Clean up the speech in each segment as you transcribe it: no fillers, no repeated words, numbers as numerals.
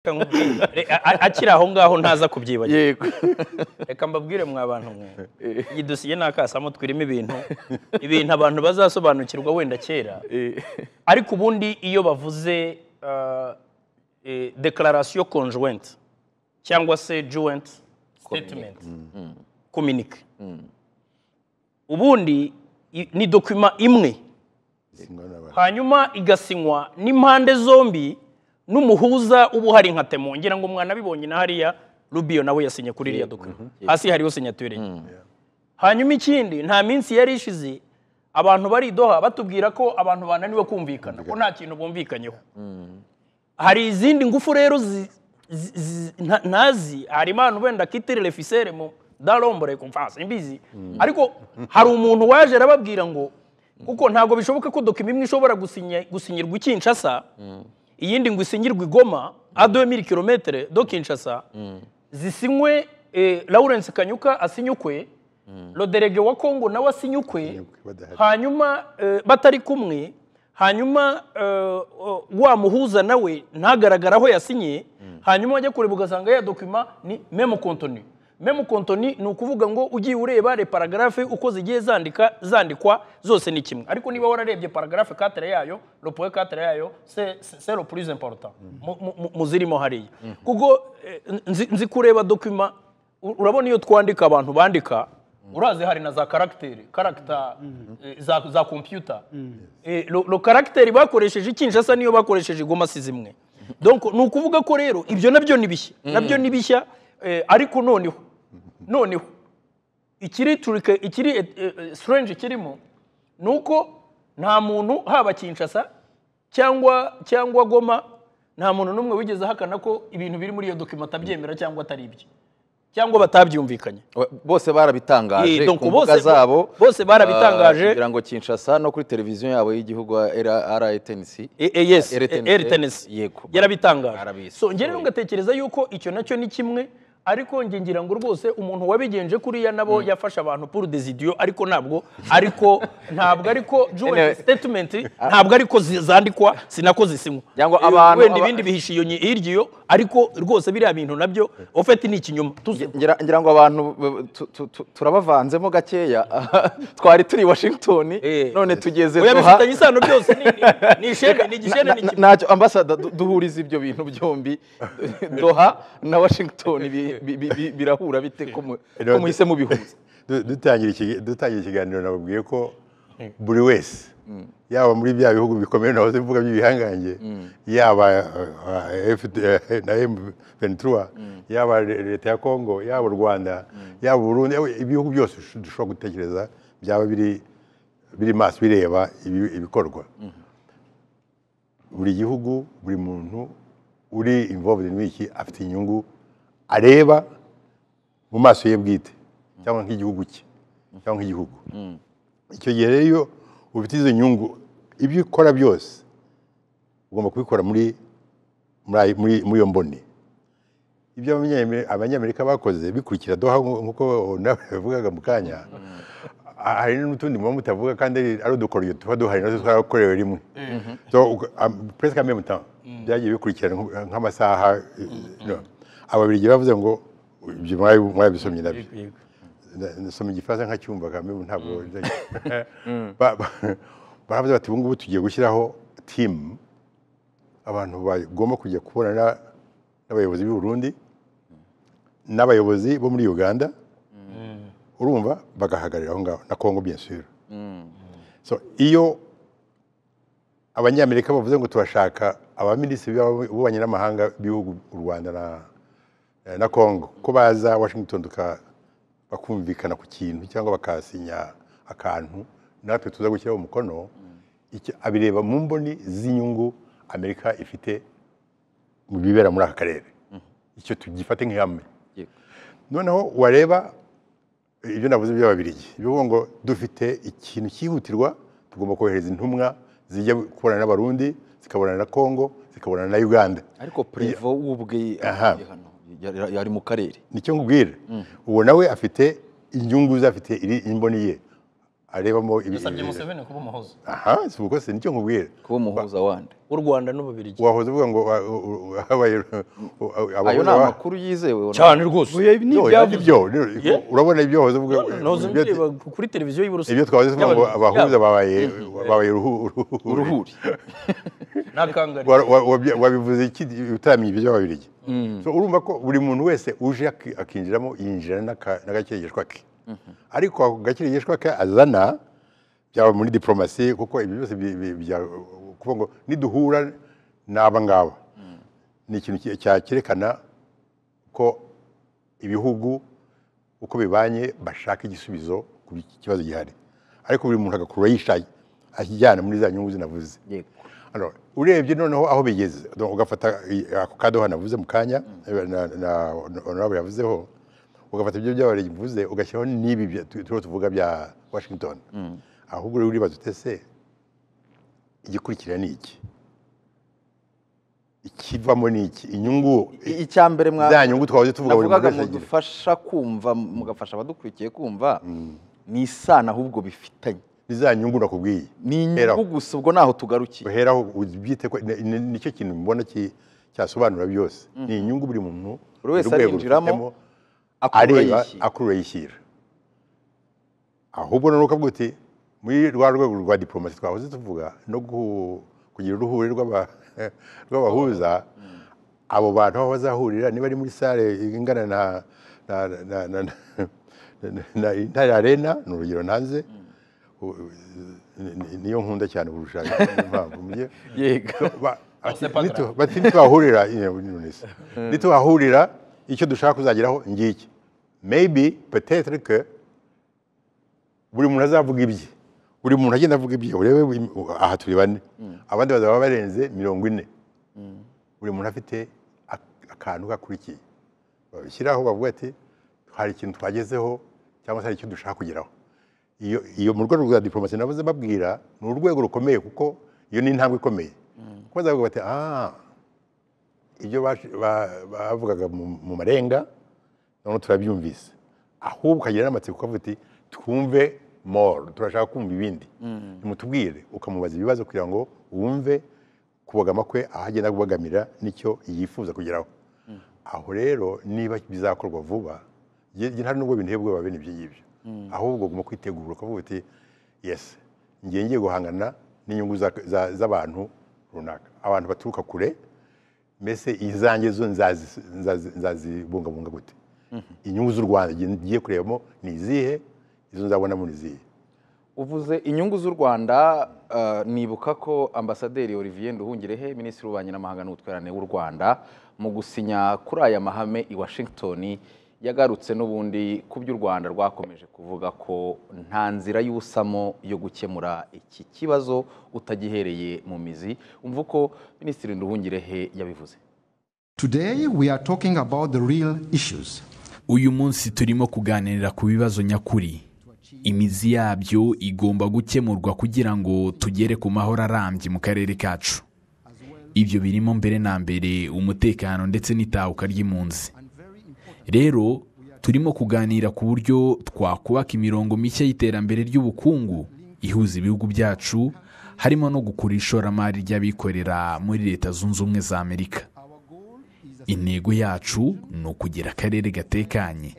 Nkubwire, akiri aho ngaho ntaza kubyibagirwa. Reka mbabwire, mwa bantu mwe, iyi dosiye ni akasamutwe, irimo ibintu abantu bazasobanukirwa wenda kera. Ariko ubundi iyo bavuze déclaration conjointe cyangwa se joint statement, communiqué, ubundi ni document imwe, hanyuma igasinywa n'impande zombi n'umuhuza uba uhari nka témoin. Ngira ngo mwanabibonye na hariya, Rubio nawe yasinye kuri iriya document, hasi hariho signature ye. Hanyuma ikindi, nta minsi yari ishize abantu bari i Doha batubwira ko abantu bananiwe kumvikana, ko nta kintu bumvikanyeho. Hari izindi ngufu rero ntazi, harimo abantu wenda qui tirent les ficelles mu dans l'ombre, kumva simbizi, ariko hari umuntu waje arababwira ngo kuko ntabwo bishoboka ko document imwe ishobora gusinyirwa i Kinshasa, iyindi ngo isinyirwe i Goma, à 2000 km de Kinshasa, zisinywe, Lawrence Kanyuka asinyukwe, le délégué wa Congo nawe asinyukwe, Badahari. hanyuma batari kumwe, hanyuma wa muhuza nawe ntagaragara aho yasinye, hanyuma wajya kureba ugasanga ya document ni même contenu. Même contenu ni ukuvuga ngo ugiye ureba les paragraphes uko zigiye zandikwa zose ni kimwe. Ariko niba wararebye paragraphe 4 yayo, le point 4 yayo, c'est le plus important mu zirimo hariya, kuko nzi kureba document, urabona iyo twandika, abantu bandika, urazi hari na za caractères za computer. Le caractère bakoresheje i Kinshasa niyo bakoresheje i Goma si zimwe. Donc ni ukuvuga ko rero ibyo nabyo ni bishya, nabyo ni bishya. Ariko noneho ikiri turike, ikiri strange kirimo ni uko nta muntu, haba Kinshasa cyangwa Goma, nta muntu n'umwe wigeze ahakana ko ibintu biri muri iyo document atabyemera cyangwa atari ibye cyangwa batabyumvikanye. Bose barabitangaje Donc ku mbuga zabo. Bose barabitangaje. Kugira ngo Kinshasa no kuri televiziyo yabo y'igihugu RTNC. Yes. RTNC. RTNC. Yarabitangaje. Arabizi. So njye rero ngatekereza yuko icyo nacyo ni kimwe, ariko njye ngira ngo rwose umuntu wabigenje kuriya nabo yafashe abantu pour des idiots, ariko ntabwo ariko joint Anyway. statement ntabwo ariko zandikwa, sinako zisinywa. Cyangwa abantu Wenda ibindi bihishe iyo hirya iyo, ariko rwose biriya bintu nabyo au fait ni ikinyoma. Ngira ngo abantu turabavanzemo gakeya. Twari turi i Washington, none tugeze Oya, Doha. bifitanye isano byose, ni ishene, ni igishene, ni kimwe. Ntacyo, ambasada, duhuriza ibyo bintu byombi, Doha na Washington, birahura bite ko muhise mubihuza? Dutangira ikiganiro nababwiye ko buri wese, yaba muri bya bihugu bikomeye nahoze mvuga by'ibihangange, yaba na M23, yaba leta ya Congo, yaba u Rwanda, yaba Burundi, yaba ibihugu byose dushobora gutekereza byaba biri maso bireba ibikorwa, buri gihugu, buri muntu uri involved muri iki afite inyungu areba mu maso ye bwite cyangwa nk'igihugu cye cyangwa nk'igihugu. Icyo gihe rero iyo ufite izo nyungu, ibyo ukora byose ugomba kubikora muri iyo mboni. Ibyo Abanyamerika bakoze bikurikira Doha, nk'uko nawe yavugaga mu kanya, hari n'utundi muba mutavuga kandi ari udukoryo tuba duhari, natwo twarakorewe rimwe. So, presque en même temps byagiye bikurikirana nk'amasaha, no. Ababiligi bavuze ngo ibyo mwabisomye nabyo. Nasoma Igifaransa nkacyumva kamwe, ntabwo baravuze bati: "Ubu ngubu tugiye gushyiraho team, abantu bagomba kujya kubonana n'abayobozi b'u Burundi n'abayobozi bo muri Uganda", urumva bagahagararira aho ngaho na Congo, bien sûr. So iyo Abanyamerika bavuze ngo turashaka abaminisitiri b'ububanyi n'amahanga b'ibihugu u Rwanda na Congo ko baza Washington bakumvikana ku kintu cyangwa bakasinya akantu natwe tuza gushyiraho umukono, abireba mu mboni z'inyungu Amerika ifite mu bibera muri aka karere. Icyo tugifate nk'ihame. Noneho wareba ibyo navuze by'Ababiligi bivuga ngo dufite ikintu cyihutirwa, tugomba kohereza intumwa zijya kubonana n'Abarundi, zikabonana na Congo, zikabonana na Uganda. Ariko Prévot w'ubwe hano yari mu karere. Nicyo nkubwira, uwo nawe afite inyungu ze, afite iri imboni ye. Arebamo Yasabye Museveni kuba umuhuza. Aha, si uko se? Nicyo nkubwira. Kuba umuhuza wande? W'u Rwanda n'Ububirigi. Wahoze uvuga ngo habaye Ayo abahuza ni amakuru yizewe? Cyane rwose. Oya, ibi ni No, ibyavuzwe. nibyo. Yeah. Urabona ibyo wahoze uvuga Noze ndeba kuri televiziyo y'Uburusiya. Ibyo twahoze tuvuga ngo abahuza babaye Uruhuri. N'akangari. Wabivuze iki utaramenya ibyo by'Ababiligi? So urumva ko buri muntu wese uje akinjiramo, yinjira n'agakirigishwa ke, ariko ako gakirigishwa ke azana, byaba muri diplomasi, kuko ibi byose kuvuga ngo niduhura n'aba ngaba ni ikintu cyerekana ko ibihugu uko bibanye bashaka igisubizo ku kibazo gihari, ariko buri muntu agakurura yishaye akijyana muri za nyungu zinavuze. Alors, urebye noneho aho bigeze, donc ugafata ako ka Doha navuze mu kanya na honorable yavuzeho, ugafata ibyo by'Ababiligi bivuze, ugashyiraho n'ibi turiho tuvuga bya Washington, ahubwo rero uribaza ute se igikurikira ni iki, ikivamo ni iki, inyungu Icya mbere za nyungu twahoze tuvuga buri muntu navugaga wese agira. Mudufasha kumva, mugafasha abadukurikiye kumva, ni isano ahubwo bifitanye. Ni za nyungu nakubwiye. Ni Heraho. inyungu gusa, ubwo naho tugarukiye. Uheraho ubyite ko nicyo kintu mbona cyasobanura byose, ni inyungu buri muntu, Buri wese buri rwego arinjiramo, rufitemo, akurura areba yishyira. Akurura yishyira. Ahubwo noneho ukavuga uti muri rwa rwego rwa diplomasi twahoze tuvuga no kugira uruhuri rw'abahuza, abo bantu aho bazahurira, niba ari muri salle ingana na Intare Arena, ni urugero ntanze, niyo nkunda cyane kurusha impamvu C'est pas grave. Bati nituhahurira, nituhahurira, icyo dushaka kuzageraho ngiki. Maybe, peut-être que buri muntu azavuga ibye, buri muntu agenda avuga ibye. Urebe aha turi bane, abandi bazaba barenze 40, buri muntu afite akantu gakurikiye, babishyiraho bavuga ati hari ikintu twagezeho cyangwa se hari icyo dushaka kugeraho. Iyo mu rwego rwa diplomasi navuze babwira, ni urwego rukomeye, kuko iyo ni intambwe ikomeye, kuko bazavuga bati ah, ibyo bavugaga mu marenga noneho turabyumvise. Ahubwo ukagira n'amatsiko, ukavuga uti twumve more, turashaka kumva ibindi, nimutubwire. Ukamubaza ibibazo kugira ngo wumve kubogama kwe, aho agenda kubogamira n'icyo yifuza kugeraho. Aho rero niba bizakorwa vuba, njye nta nubwo binteye ubwoba bene ibyo ngibyo, ahubwo ugomba kwitegura ukavuga uti yes, ngiye guhangana n'inyungu z'abantu runaka, abantu baturuka kure, mbese izanjye zo nzazibungabunga gute? Inyungu z'u Rwanda ngiye kurebamo ni izihe? Izo nzabonamo ni izihe? Uvuze inyungu z'u Rwanda, nibuka ko Ambasaderi Olivier Nduhungirehe, Minisitiri w'Ububanyi n'Amahanga n'Ubutwererane w'u Rwanda, mu gusinya kuri aya mahame i Washington, yagarutse n'ubundi ku by'u Rwanda rwakomeje kuvuga, ko nta nzira y'ubusamo yo gukemura iki kibazo utagihereye mu mizi. Umva uko Minisitiri Nduhungirehe yabivuze. Today we are talking about the real issues. Uyu munsi turimo kuganira ku bibazo nyakuri. Imizi yabyo igomba gukemurwa kugira ngo tugere ku mahoro arambye mu karere kacu. Ibyo birimo mbere na mbere umutekano ndetse n'itahuka ry'impunzi. Rero turimo kuganira ku buryo twakubaka imirongo mishya y'iterambere ry'ubukungu ihuza ibihugu byacu, harimo no gukura ishoramari ry'abikorera muri Leta Zunze Ubumwe za Amerika. Intego yacu ni ukugira akarere gatekanye,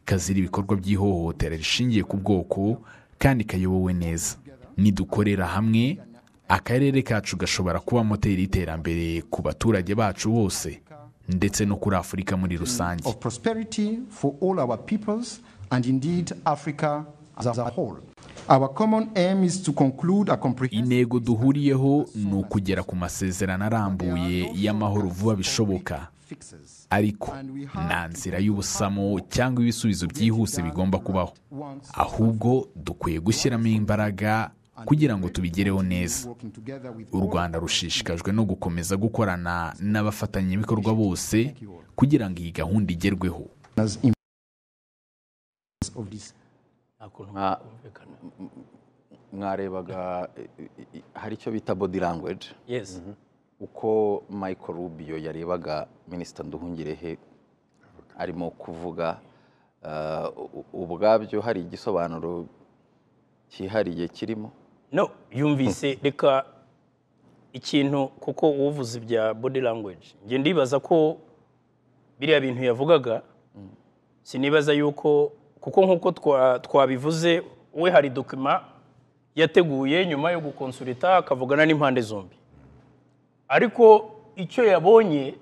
kazira ibikorwa by'ihohotera rishingiye ku bwoko kandi kayobowe neza. Nidukorera hamwe, akarere kacu gashobora kuba moteri y'iterambere ku baturage bacu bose ndetse no kuri Afurika muri rusange. Of prosperity for all our peoples and indeed Africa as a whole. Our common aim is to conclude a comprehensive Intego duhuriyeho ni ukugera ku masezerano arambuye y'amahoro vuba bishoboka, fixes. ariko nta nzira y'ubusamo cyangwa ibisubizo byihuse bigomba kubaho, ahubwo dukwiye gushyiramo imbaraga kugira ngo tubigereho neza. Working together with U Rwanda rushishikajwe no gukomeza gukorana n'abafatanyabikorwa bose kugira ngo iyi gahunda igerweho. as of this. Nta kuntu kumvikana. Mwarebaga hari icyo bita body language, uko Michael Rubio yarebaga Minisita Nduhungirehe arimo kuvuga, ubwabyo hari igisobanuro. cyihariye kirimo? No, yumvise reka ikintu, kuko uvuze ibya body language, njye ndibaza ko biriya bintu yavugaga, sinibaza yuko, kuko nk'uko twabivuze, we hari document yateguye nyuma yo gukonsulita, akavugana n'impande zombi, ariko icyo yabonye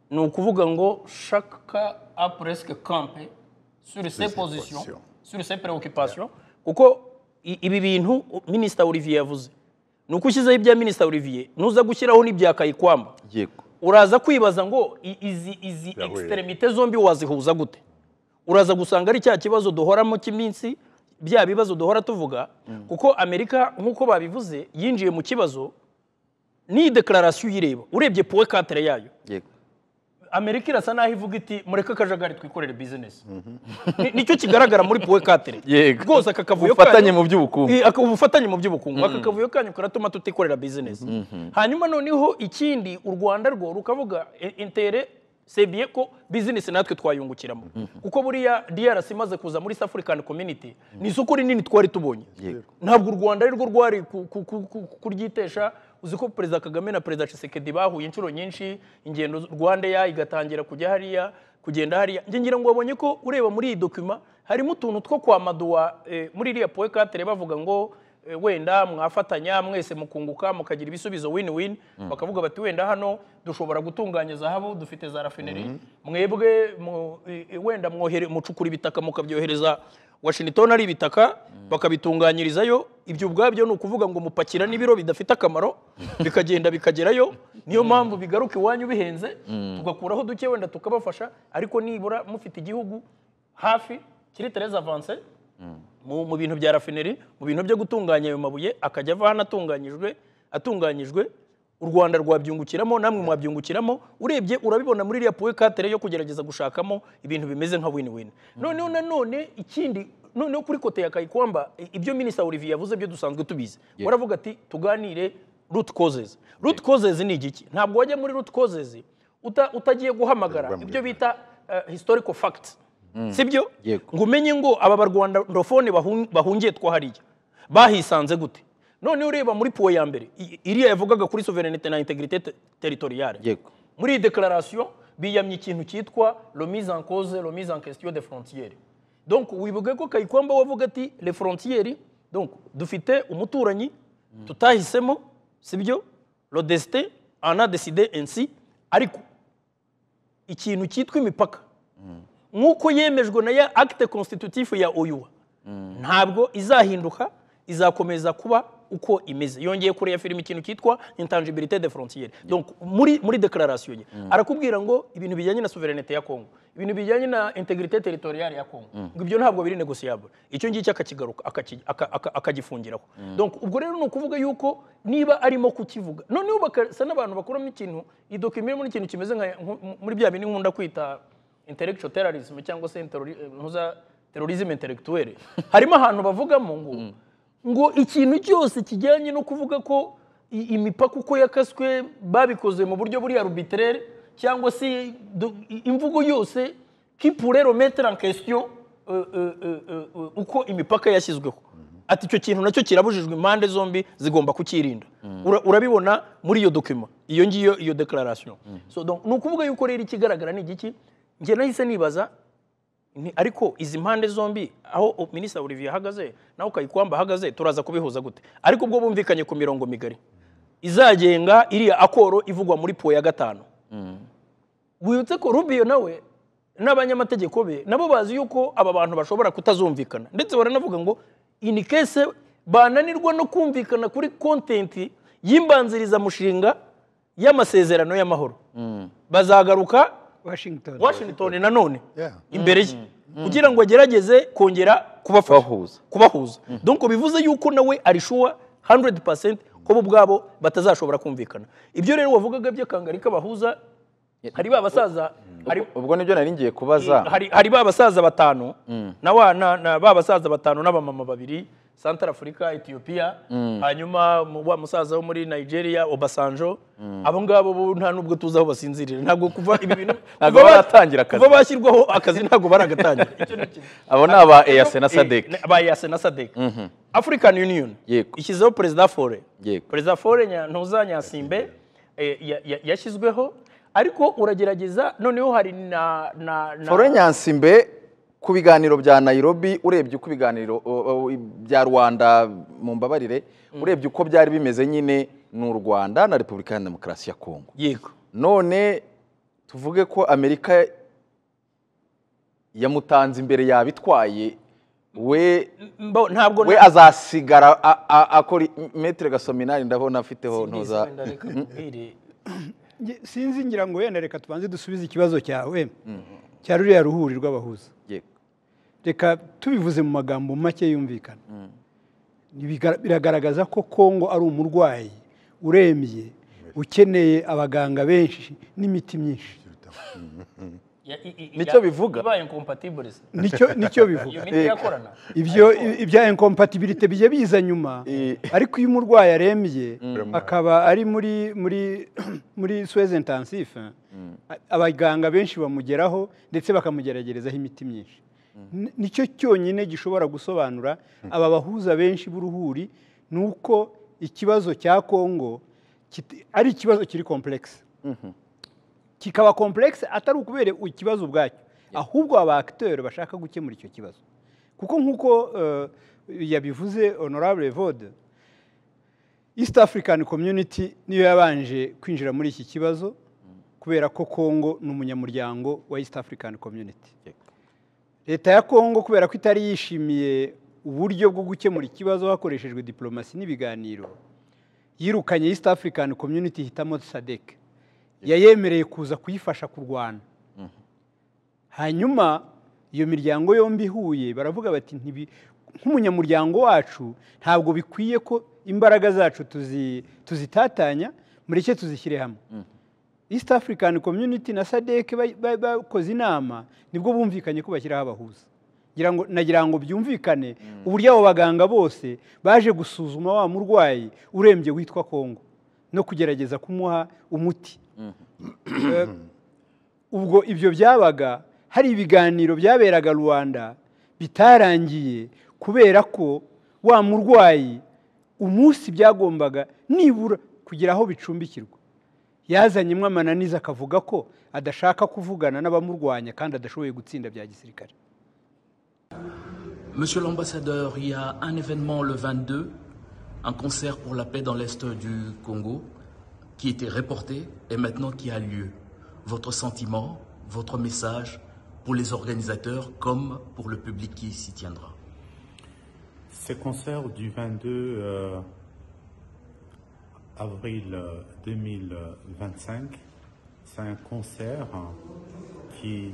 ni ukuvuga ngo chaque cas a presque campé sur ses positions, positions, sur ses préoccupations, kuko ibi bintu Minisita Olivier yavuze, ni uko ushyizeho ibya Minisita Olivier, nuza gushyiraho n'ibya Kayikwamba, uraza kwibaza ngo izi Birahuye. extrémités zombi wazihuza gute? Uraza gusanga ari cya kibazo duhoramo cy'iminsi, bya bibazo duhora tuvuga, kuko Amerika, nk'uko babivuze, yinjiye mu kibazo n'iyi déclaration. Uyireba, urebye point 4 yayo, Amerika irasa naho ivuga iti: "Mureke akajagari, twikorere business." Nicyo kigaragara muri point 4. Rwose aka kavuyo Ubufatanye kanyu- mu by'ubukungu. Ubufatanye mu by'ubukungu, aka kavuyo kanyu karatuma tutikorera business. Hanyuma noneho ikindi, u Rwanda rwo rukavuga intérêt, c'est bien ko business natwe twayungukiramo, kuko buriya DRC imaze kuza muri East African Community ni isoko rinini twari tubonye. Ntabwo u Rwanda ari rwo rwari kuryitesha. Uzi ko Perezida Kagame na Perezida Tshisekedi bahuye inshuro nyinshi, ingendo Rwanda igatangira kujya hariya, kugenda hariya. Njye ngira ngo wabonye ko ureba muri iyi document harimo utuntu two kwa maduwa, muri iriya point 4 bavuga ngo wenda mwafatanya mwese mukunguka, mukagira ibisubizo win win. Bakavuga bati: "Wenda hano dushobora gutunganya zahabu, dufite za raffinerie, mwebwe wenda mucukura ibitaka, mukabyohereza Washington ari ibitaka, bakabitunganyirizayo." Ibyo ubwabyo ni ukuvuga ngo mupakira n'ibiro bidafite akamaro, bikagenda bikagerayo, niyo mpamvu bigaruka iwanyu bihenze. Tugakuraho duke wenda tukabafasha, ariko nibura mufite igihugu hafi kiri très avancé mu bintu bya raffinerie, mu bintu byo gutunganya ayo mabuye, akajya ava hano atunganyijwe, u Rwanda rwabyungukiramo, namwe mwabyungukiramo. Urebye urabibona muri iriya point 4 yo kugerageza gushakamo ibintu bimeze nka win win. Noneho nanone ikindi, noneho kuri côté ya Kayikwamba, ibyo Minisita Olivier yavuze byo dusanzwe tubizi. Waravuga ati: "Tuganire root causes." Root causes ni igiki? Ntabwo wajya muri root causes utagiye guhamagara ibyo bita historical facts, sibyo? Yego. Ngo umenye ngo aba barwandophone bahungiye two hariya bahisanze gute. Noneho ureba muri point ya mbere, iriya yavugaga kuri souveraineté na intégrité territoriale, muri iyi déclaration biyamye ikintu cyitwa remise en cause, remise en question des frontières. Donc wibuke ko Kayikwamba wavuga ati: "Les frontières, donc dufite umuturanyi tutahisemo, sibyo? Le destin en a décidé ainsi, ariko ikintu cyitwa imipaka nk'uko yemejwe na ya acte constitutif ya OUA ntabwo izahinduka, izakomeza kuba uko imeze." Yongeye kureba filime ikintu cyitwa intangibilité des frontières. Donc muri déclaration ye arakubwira ngo ibintu bijyanye na souveraineté ya Congo, ibintu bijyanye na intégrité territoriale ya Congo, ngo ibyo ntabwo biri négociable. Icyo ngicyo akakigaruka, akagifungiraho. Donc ubwo rero ni ukuvuga yuko niba arimo kukivuga, noneho bakasa n'abantu bakuramo ikintu, i document irimo n'ikintu kimeze nka muri bya bindi nkunda kwita intellectual terrorism cyangwa se ntuza terrorisme intellectuel. Harimo ahantu bavugamo ngo ikintu cyose kijyanye no kuvuga ko imipaka uko yakaswe babikoze mu buryo buri arbitraire, cyangwa se imvugo yose qui pourrait remettre en question uko imipaka yashyizweho, ati icyo kintu nacyo kirabujijwe, impande zombi zigomba kukirinda. Urabibona muri iyo document, iyo ngiyo, iyo déclaration. So donc ni ukuvuga yuko rero ikigaragara ni igiki? Njye nahise nibaza nti: ariko izi mpande zombi, aho Minisitiri Olivier ahagaze naho Kayikwamba ahagaze, turaza kubihuza gute? Ariko ubwo bumvikanye ku mirongo migari izagenga iriya accord ivugwa muri point ya 5. Wibutse ko Rubio nawe n'abanyamategeko be nabo bazi yuko aba bantu bashobora kutazumvikana, ndetse baranavuga ngo in case bananirwa no kumvikana kuri content y'imbanzirizamushinga y'amasezerano y'amahoro, bazagaruka Washington. Washington nanone imbere ye kugira ngo agerageze kongera kubafasha Kubahuza. Kubahuza. Donc bivuze yuko nawe ari sure 100% ko bo ubwabo batazashobora kumvikana. Ibyo rero wavugaga by'akangari k'abahuza, hari ba basaza, hari Ubwo nibyo nari ngiye kubaza. Hari ba basaza batanu na wa na ba basaza batanu n'abamama babiri. Central Africa, Ethiopia, hanyuma wa musaza wo muri Nigeria, Obasanjo. Abo ngabo bo nta nubwo tuzi aho basinzirira, ntabwo kuva ibi bintu Ntabwo baratangira akazi. Kuva bashyirwaho akazi ntabwo baragatangira. Icyo ni kimwe. Abo ni aba EAC na SADC. Aba EAC na SADC. African Union Yego. ishyizeho Perezida Faure. Yego. Perezida Faure Ntuza Nyasimbe yashyizweho, ariko uragerageza noneho hari na Faure Nyansimbe ku biganiro bya Nairobi, urebye uko ibiganiro bya Rwanda, mu mbabarire, urebye uko byari bimeze nyine ni u Rwanda na Repubulika ya Demokarasi ya Kongo. Yego. None tuvuge ko Amerika yamutanze imbere yabitwaye, we ntabwo we azasigara akora. Maître Gasominari ndabona afiteho ntuza. Wenda reka nkubwire. Sinzi, ngira ngo wenda reka tubanze dusubize ikibazo cyawe cya ruriya ruhuri rw'abahuza. Yego. Reka tubivuze mu magambo make yumvikana. Biragaragaza ko Kongo ari umurwayi urembye ukeneye abaganga benshi n'imiti myinshi. Nicyo bivuga. Ibaye incompatible se? Nicyo bivuga. Iyo miti irakorana. Ibyo ibya incompatibilité bijya biza nyuma, ariko iyo umurwayi arembye akaba ari muri soins intensifs, abaganga benshi bamugeraho ndetse bakamugeragerezaho imiti myinshi. Nicyo cyonyine gishobora gusobanura aba bahuza benshi b'uruhuri, ni uko ikibazo cya Kongo ari ikibazo kiri complexe, kikaba complexe atari ukubera ikibazo ubwacyo, ahubwo aba acteurs bashaka gukemura icyo kibazo, kuko nk'uko yabivuze honorable Evode, East African Community niyo yabanje kwinjira muri iki kibazo, kubera ko Congo ni umunyamuryango wa East African Community. Leta ya Congo, kubera ko itari yishimiye uburyo bwo gukemura ikibazo hakoreshejwe diplomasi n'ibiganiro, yirukanye East African Community, ihitamo SADC yayemereye kuza kuyifasha kurwana. Hanyuma iyo miryango yombi ihuye baravuga bati: "Nk'umunyamuryango wacu ntabwo bikwiye ko imbaraga zacu tuzitatanya, mureke tuzishyire hamwe." East African Community na SADC bakoze inama, nibwo bumvikanye ko bashyiraho abahuza. Nagira ngo byumvikane uburyo abo baganga bose baje gusuzuma wa murwayi urembye witwa Kongo no kugerageza kumuha umuti. Ubwo ibyo byabaga, hari ibiganiro byaberaga Rwanda bitarangiye kubera ko wa murwayi umunsi byagombaga nibura kugira aho bicumbikirwa yazanyemo amananiza, akavuga ko adashaka kuvugana n'abamurwanya kandi adashoboye gutsinda bya gisirikare. Monsieur l'ambassadeur, il y a un événement le 22, un concert pour la paix dans l'Est du Congo, qui était reporté et maintenant qui a lieu. Votre sentiment, votre message pour les organisateurs comme pour le public qui s'y tiendra. Ce concert du 22 avril 2025, c'est un concert qui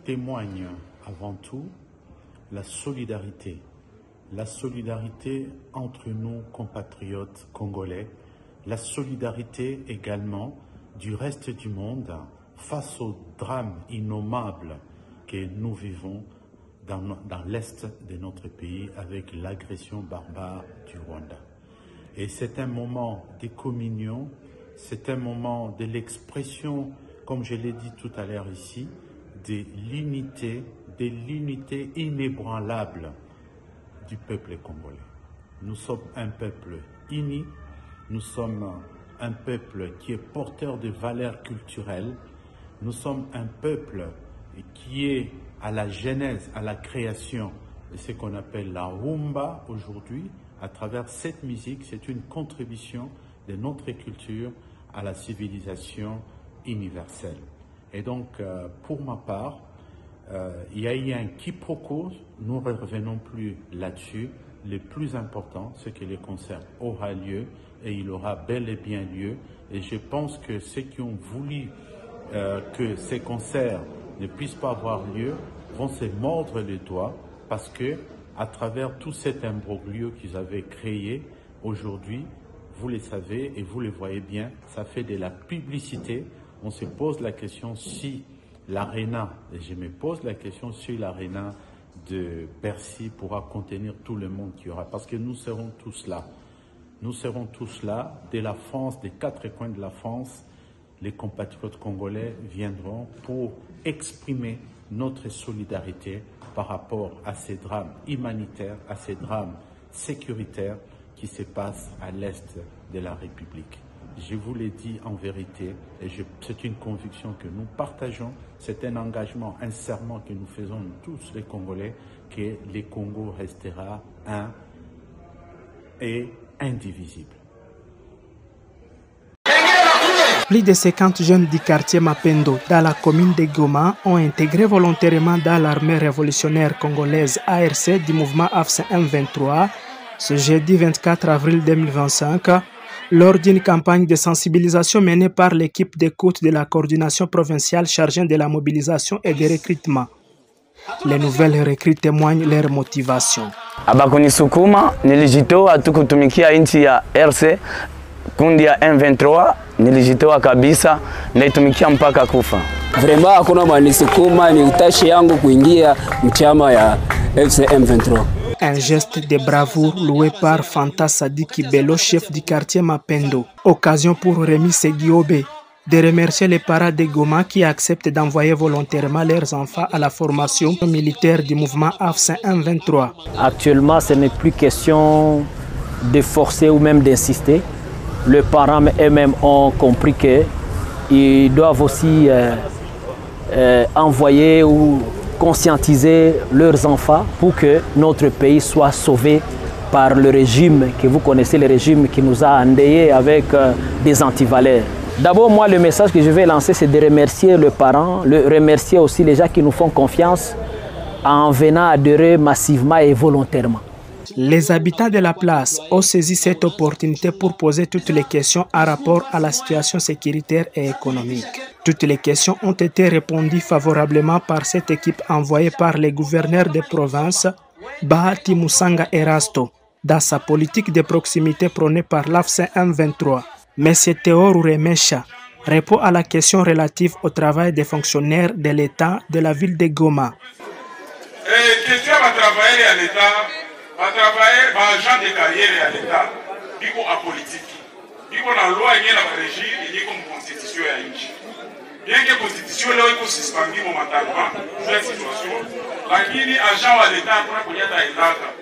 témoigne avant tout la solidarité. La solidarité entre nous, compatriotes congolais, la solidarité également du reste du monde face au drame innommable que nous vivons dans l'est de notre pays avec l'agression barbare du Rwanda. Et c'est un moment de communion, c'est un moment de l'expression, comme je l'ai dit tout à l'heure ici, de l'unité inébranlable du peuple congolais. Nous sommes un peuple uni, nous sommes un peuple qui est porteur de valeurs culturelles, nous sommes un peuple qui est à la genèse, à la création de ce qu'on appelle la rumba aujourd'hui. À travers cette musique, c'est une contribution de notre culture à la civilisation universelle. Et donc, pour ma part, il y a eu un quiproquo, nous ne revenons plus là-dessus. Le plus important, c'est que le concert aura lieu et il aura bel et bien lieu. Et je pense que ceux qui ont voulu que ces concerts ne puissent pas avoir lieu vont se mordre les doigts parce que, à travers tout cet imbroglio qu'ils avaient créé, aujourd'hui, vous le savez et vous le voyez bien, ça fait de la publicité. On se pose la question si l'ARENA, et je me pose la question si l'ARENA de Bercy pourra contenir tout le monde qu'il y aura, parce que nous serons tous là. Nous serons tous là, de la France, des quatre coins de la France, les compatriotes congolais viendront pour exprimer notre solidarité par rapport à ces drames humanitaires, à ces drames sécuritaires qui se passent à l'est de la République. Je vous l'ai dit en vérité, et c'est une conviction que nous partageons, c'est un engagement, un serment que nous faisons tous les Congolais, que le Congo restera un et indivisible. Plus de 50 jeunes du quartier Mapendo, dans la commune de Goma, ont intégré volontairement dans l'armée révolutionnaire congolaise ARC du mouvement AFC M23 ce jeudi 24 avril 2025, lors d'une campagne de sensibilisation menée par l'équipe d'écoute de la coordination provinciale chargée de la mobilisation et des recrutements. Les nouvelles recrues témoignent leur motivation. Abakunisukuma nilijitoa tu kutumikia nchi ya RC kundi ya M23, nilijitoa kabisa, naitumikia mpaka kufa. Vraiment hakuna manisukuma, ni utashi yangu kuingia mchama ya FC M23. Un geste de bravoure loué par Fanta Sadiki Bello, chef du quartier Mapendo. Occasion pour Rémi Seguiobe de remercier les parents de Goma qui acceptent d'envoyer volontairement leurs enfants à la formation militaire du mouvement AFC M23. Actuellement, ce n'est plus question de forcer ou même d'insister. Les parents eux-mêmes ont compris qu'ils doivent aussi envoyer ou conscientiser leurs enfants pour que notre pays soit sauvé par le régime que vous connaissez, le régime qui nous a endeuillés avec des antivaleurs. D'abord, moi, le message que je vais lancer, c'est de remercier les parents, remercier aussi les gens qui nous font confiance en venant adhérer massivement et volontairement. Les habitants de la place ont saisi cette opportunité pour poser toutes les questions en rapport à la situation sécuritaire et économique. Toutes les questions ont été répondues favorablement par cette équipe envoyée par les gouverneurs des provinces, Bahati Musanga Erasto, dans sa politique de proximité prônée par l'AFC M23. M. Théo Ruremesha répond à la question relative au travail des fonctionnaires de l'État de la ville de Goma. Question à travailler à l'État, à travailler agent de carrière à l'État, biko apolitique. Biko na loi yenye na régir yenye comme constitution ya nchi. Bien que constitution leo iko suspendue momentanément juu ya situation, lakini agent wa l'État hakuna kwenye ataendaka.